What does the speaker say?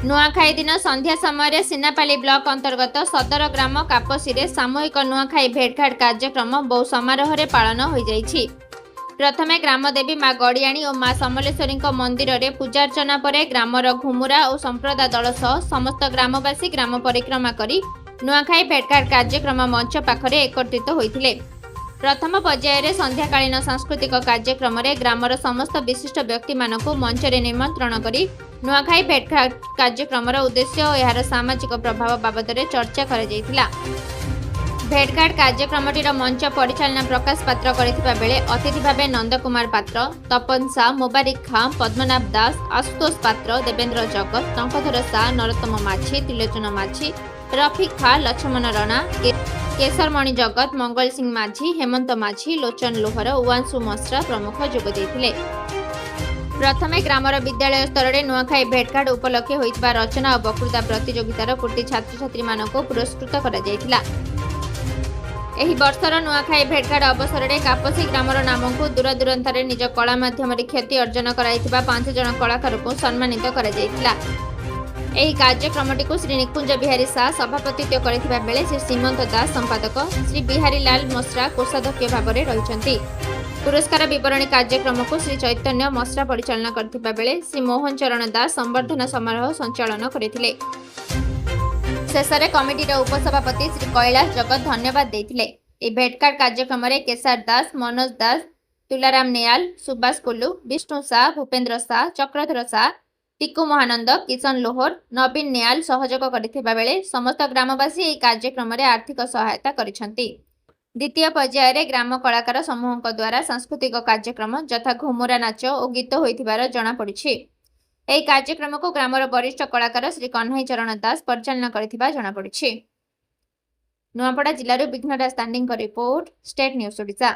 ନୂଆଖାଇ ଦିନ ସନ୍ଧ୍ୟା ସମୟରେ ସିନାପାଲି ବ୍ଲକ ଅନ୍ତର୍ଗତ ସଦର ଗ୍ରାମ କାପସିରେ ସାମୂହିକ ନୂଆଖାଇ ଭେଟଘାଟ କାର୍ଯ୍ୟକ୍ରମ ବହୁ ସମାରୋହରେ ପାଳନ ହୋଇଯାଇଛି। ପ୍ରଥମେ ଗ୍ରାମଦେବୀ ମା ଗଡ଼ିଆଣୀ ଓ ମା ସମଲେଶ୍ୱରୀଙ୍କ ମନ୍ଦିରରେ ପୂଜାର୍ଚ୍ଚନା ପରେ ଗ୍ରାମର ଘୁମୁରା ଓ ସମ୍ପ୍ରଦା ଦଳ ସହ ସମସ୍ତ ଗ୍ରାମବାସୀ ଗ୍ରାମ ପରିକ୍ରମା କରି ନୂଆଖାଇ ଭେଟଘାଟ କାର୍ଯ୍ୟକ୍ରମ ମଞ୍ଚ ପାଖରେ ଏକତ୍ରିତ ହୋଇଥିଲେ। ପ୍ରଥମ ପର୍ଯ୍ୟାୟରେ ସନ୍ଧ୍ୟାକାଳୀନ ସାଂସ୍କୃତିକ କାର୍ଯ୍ୟକ୍ରମରେ ଗ୍ରାମର ସମସ୍ତ ବିଶିଷ୍ଟ ବ୍ୟକ୍ତିମାନଙ୍କୁ ମଞ୍ଚରେ ନିମନ୍ତ୍ରଣ କରି ନୂଆଖାଇ ଭେଟଘାଟ କାର୍ଯ୍ୟକ୍ରମର ଉଦ୍ଦେଶ୍ୟ ଓ ଏହାର ସାମାଜିକ ପ୍ରଭାବ ବାବଦରେ ଚର୍ଚ୍ଚା କରାଯାଇଥିଲା। ଭେଟଘାଟ କାର୍ଯ୍ୟକ୍ରମଟିର ମଞ୍ଚ ପରିଚାଳନା ପ୍ରକାଶ ପାତ୍ର କରିଥିବା ବେଳେ ଅତିଥି ଭାବେ ନନ୍ଦ କୁମାର ପାତ୍ର, ତପନ ସା, ମୋବାରିକ ଖାଁ, ପଦ୍ମନାଭ ଦାସ, ଆଶୁତୋଷ ପାତ୍ର, ଦେବେନ୍ଦ୍ର ଜଗତ, ଟଙ୍କଧର ସା, ନରୋତ୍ତମ ମାଝୀ, ତ୍ରିଲୋଚନ ମାଝୀ, ରଫିକ ଖା, ଲକ୍ଷ୍ମଣ ରଣା, କେଶରମଣି ଜଗତ, ମଙ୍ଗଳ ସିଂ ମାଝୀ, ହେମନ୍ତ ମାଝୀ, ଲୋଚନ ଲୋହର, ଉଆଂଶୁ ମଶ୍ରା ପ୍ରମୁଖ ଯୋଗ ଦେଇଥିଲେ। ପ୍ରଥମେ ଗ୍ରାମର ବିଦ୍ୟାଳୟ ସ୍ତରରେ ନୂଆଖାଇ ଭେଟଘାଟ ଉପଲକ୍ଷେ ହୋଇଥିବା ରଚନା ଓ ବକ୍ତୃତା ପ୍ରତିଯୋଗିତାର କୃତି ଛାତ୍ରଛାତ୍ରୀମାନଙ୍କୁ ପୁରସ୍କୃତ କରାଯାଇଥିଲା। ଏହି ବର୍ଷର ନୂଆଖାଇ ଭେଟଘାଟ ଅବସରରେ କାପସି ଗ୍ରାମର ନାମକୁ ଦୂରଦୂରାନ୍ତରେ ନିଜ କଳା ମାଧ୍ୟମରେ ଖ୍ୟାତି ଅର୍ଜନ କରାଇଥିବା 5 ଜଣ କଳାକାରଙ୍କୁ ସମ୍ମାନିତ କରାଯାଇଥିଲା। ଏହି କାର୍ଯ୍ୟକ୍ରମଟିକୁ ଶ୍ରୀ ନିକୁଞ୍ଜ ବିହାରୀ ଶାହ ସଭାପତିତ୍ୱ କରିଥିବା ବେଳେ ଶ୍ରୀ ସୀମନ୍ତ ଦାସ ସମ୍ପାଦକ, ଶ୍ରୀ ବିହାରୀ ଲାଲ ମଶ୍ରା କୋଷାଧ୍ୟକ୍ଷ ଭାବରେ ରହିଛନ୍ତି। ପୁରସ୍କାର ବିତରଣୀ କାର୍ଯ୍ୟକ୍ରମକୁ ଶ୍ରୀ ଚୈତନ୍ୟ ମଶ୍ରା ପରିଚାଳନା କରିଥିବା ବେଳେ ଶ୍ରୀ ମୋହନ ଚରଣ ଦାସ ସମ୍ବର୍ଦ୍ଧନା ସମାରୋହ ସଞ୍ଚାଳନ କରିଥିଲେ। ଶେଷରେ କମିଟିର ଉପସଭାପତି ଶ୍ରୀ କୈଳାସ ଜଗତ ଧନ୍ୟବାଦ ଦେଇଥିଲେ। ଏହି ଭେଟଘାଟ କାର୍ଯ୍ୟକ୍ରମରେ କେଶାର ଦାସ, ମନୋଜ ଦାସ, ତୁଲାରାମ ନେଆଲ, ସୁବାସ କୁଲୁ, ବିଷ୍ଣୁ ସା, ଭୂପେନ୍ଦ୍ର ସା, ଚକ୍ରଧର ସା, ଟିକୁ ମହାନନ୍ଦ, କିଶନ ଲୋହର, ନବୀନ ନେଆଲ ସହଯୋଗ କରିଥିବା ବେଳେ ସମସ୍ତ ଗ୍ରାମବାସୀ ଏହି କାର୍ଯ୍ୟକ୍ରମରେ ଆର୍ଥିକ ସହାୟତା କରିଛନ୍ତି। ଦ୍ୱିତୀୟ ପର୍ଯ୍ୟାୟରେ ଗ୍ରାମ କଳାକାର ସମୂହଙ୍କ ଦ୍ୱାରା ସାଂସ୍କୃତିକ କାର୍ଯ୍ୟକ୍ରମ ଯଥା ଘୁମୁରା ନାଚ ଓ ଗୀତ ହୋଇଥିବାର ଜଣାପଡ଼ିଛି। ଏହି କାର୍ଯ୍ୟକ୍ରମକୁ ଗ୍ରାମର ବରିଷ୍ଠ କଳାକାର ଶ୍ରୀ କହ୍ନେଇ ଚରଣ ଦାସ ପରିଚାଳନା କରିଥିବା ଜଣାପଡ଼ିଛି। ନୂଆପଡ଼ା ଜିଲ୍ଲାରୁ ବିଘ୍ନରାଜ ତାଣ୍ଡିଙ୍କ ରିପୋର୍ଟ, ଷ୍ଟେଟ୍ ନ୍ୟୁଜ୍ ଓଡ଼ିଶା।